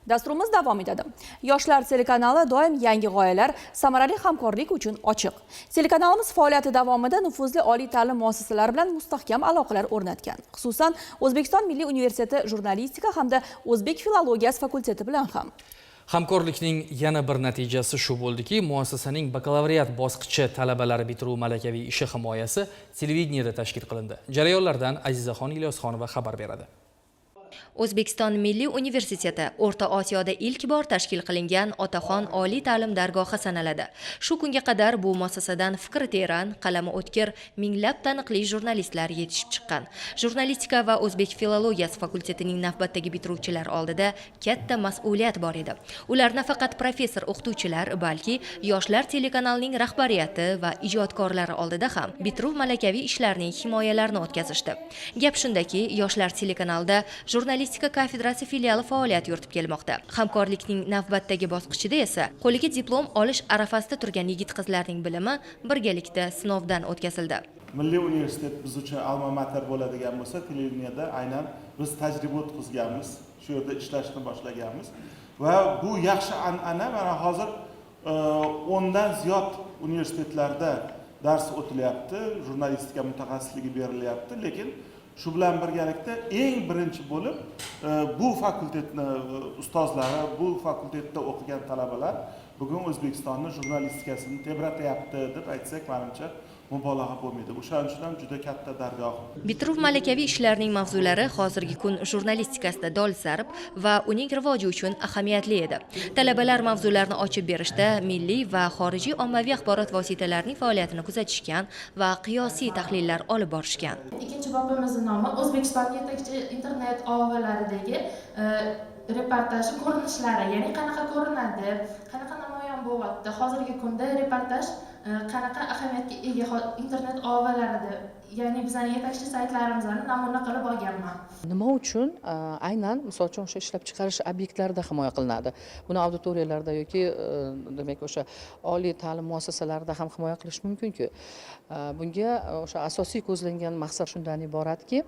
Dasturimiz davom etadi. Yoshlar telekanali doim yangi g'oyalar, samarali hamkorlik uchun ochiq. Telekanalimiz faoliyati davomida nufuzli oliy ta'lim muassasalari bilan mustahkam aloqalar o'rnatgan. Xususan, O'zbekiston Milliy universiteti jurnalistika hamda o'zbek filologiyasi fakulteti bilan ham. Hamkorlikning yana bir natijasi shu bo'ldiki, muassasaning bakalavriat bosqichi talabalari bitiruv malakaviy ishi himoyasi televideniyeda tashkil qilindi. Jarayonlardan Azizaxon Ilyosxonova xabar beradi. O'zbekiston Milliy universiteti O'rta Osiyoda ilk bor tashkil qilingan otaxon oliy ta'lim dargohi sanaladi. Shu kunga qadar bu muassasadan fikri teran, qalami o'tkir minglab taniqli jurnalistlar yetishib chiqqan. Jurnalistika va o'zbek filologiyasi fakultetining navbatdagi bitiruvchilar oldida katta mas'uliyat bor edi. Ular nafaqat professor o'qituvchilar, balki Yoshlar telekanalining rahbariyati va ijodkorlari oldida ham bitiruv malakaviy ishlarning himoyalarini o'tkazishdi. Gap shundaki, Yoshlar telekanalida jurnalistika kafedrasi filiali faoliyat yuritib kelmoqda. Hamkorlikning navbatdagi bosqichida esa qo'liga diplom olish arafasida turgan yigit qizlarning bilimi birgalikda sinovdan o'tkazildi. Milliy universitet biz uchun alma mater bo'ladigan bo'lsa, televideniyada aynan biz tajriba o'tkazganmiz, shu yerda ishlashni boshlaganmiz va bu yaxshi an'ana mana hozir 10dan ziyod universitetlarda dars o'tilyapti, jurnalistika mutaxassisligi berilyapti. Lekin shu bilan birgalikda eng birinchi bo'lib bu fakultetni ustozlari, bu fakultetda o'qigan talabalar bugun O'zbekistonni jurnalistikasini tebratyapti deb aytsak, manimcha, mubolag'a bo'lmaydi. O'shaning uchun ham juda katta dargoh. Bitiruv malakaviy ishlarning mavzulari hozirgi kun jurnalistikasida dolzarb va uning rivoji uchun ahamiyatli edi. Talabalar mavzularni ochib berishda milliy va xorijiy ommaviy axborot vositalarining faoliyatini kuzatishgan va qiyosiy tahlillar olib borishgan. Ikkinchi bobimizni nomi "O'zbekiston yetakchi internet olovlaridagi reportaj ko'rinishlari", ya'ni qanaqa ko'rinadi, qanaqa namoyon bo'lyapti hozirgi kunda reportaj, qanaqa ahamiyatga ega internet olovlarida, ya'ni bizani yetakchi saytlarimizni namuna qilib olganman. Nima uchun aynan, misol uchun, o'sha ishlab chiqarish obyektlarida himoya qilinadi? Buni auditoriyalarda yoki demak, o'sha oliy ta'lim muassasalarida ham himoya qilish mumkinku. Bunga o'sha asosiy ko'zlangan maqsad shundan iboratki,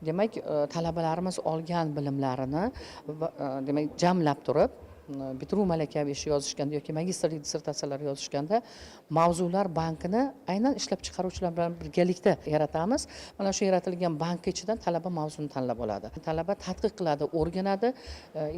demak, talabalarimiz olgan bilimlarini va, demak, jamlab turib, bitiruv malakaviy ishi yozishganda yoki magistrlik dissertatsiyalar yozishganda mavzular bankini aynan ishlab chiqaruvchilar bilan birgalikda yaratamiz. Mana shu yaratilgan bank ichidan talaba mavzuni tanlab oladi, talaba tadqiq qiladi, o'rganadi,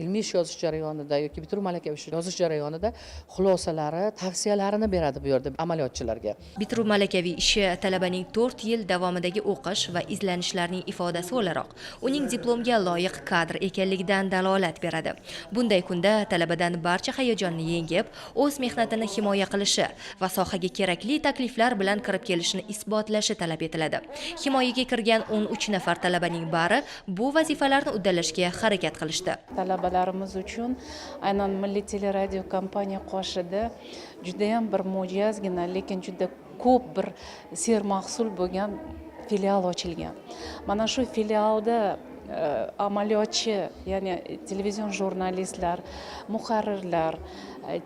ilmiy ish yozish jarayonida yoki bitiruv malakaviy ish yozish jarayonida xulosalari, tavsiyalarini beradi bu yerda amaliyotchilarga. Bitiruv malakaviy ishi talabaning 4 yil davomidagi o'qish va izlanishlarning ifodasi o'laroq, uning diplomga loyiq kadr ekanligidan dalolat beradi. Bunday kunda talabadan barcha hayajonni yengib, o'z mehnatini himoya qilishi va sohaga kerakli takliflar bilan kirib kelishini isbotlashi talab etiladi. Himoyaga kirgan 13 nafar talabaning bari bu vazifalarni uddalashga harakat qilishdi. Talabalarimiz uchun aynan Milliy teleradio kompaniya qoshida judayam bir mo'jazgina, lekin juda ko'p bir sermahsul bo'lgan filial ochilgan. Mana shu filialda amaliyotchi, ya'ni televizion jurnalistlar, muharrirlar,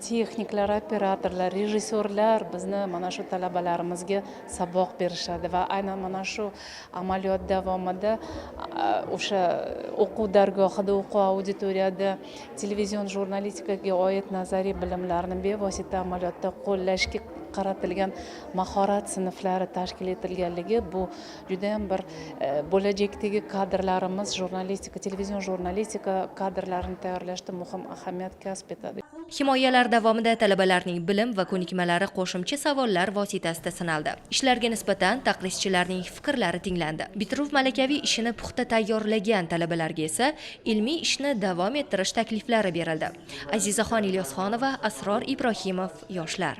texniklar, operatorlar, rejissyorlar bizni mana shu talabalarimizga saboq berishadi va aynan mana shu amaliyot davomida o'sha o'quv dargohida, o'quv auditoriyada televizion jurnalistikaga oid nazariy bilimlarni bevosita amaliyotda qo'llashga qaratilgan mahorat sinflari tashkil etilganligi, bu judayam bir bo'lajakdagi kadrlarimiz, jurnalistika, televizion jurnalistika kadrlarini tayyorlashda muhim ahamiyat kasb etadi. Himoyalar davomida talabalarning bilim va ko'nikmalari qo'shimcha savollar vositasida sinaldi. Ishlarga nisbatan taqrizchilarning fikrlari tinglandi. Bitiruv malakaviy ishini puxta tayyorlagan talabalarga esa ilmiy ishni davom ettirish takliflari berildi. Azizaxon Ilyosxonova, Asror Ibrohimov, Yoshlar.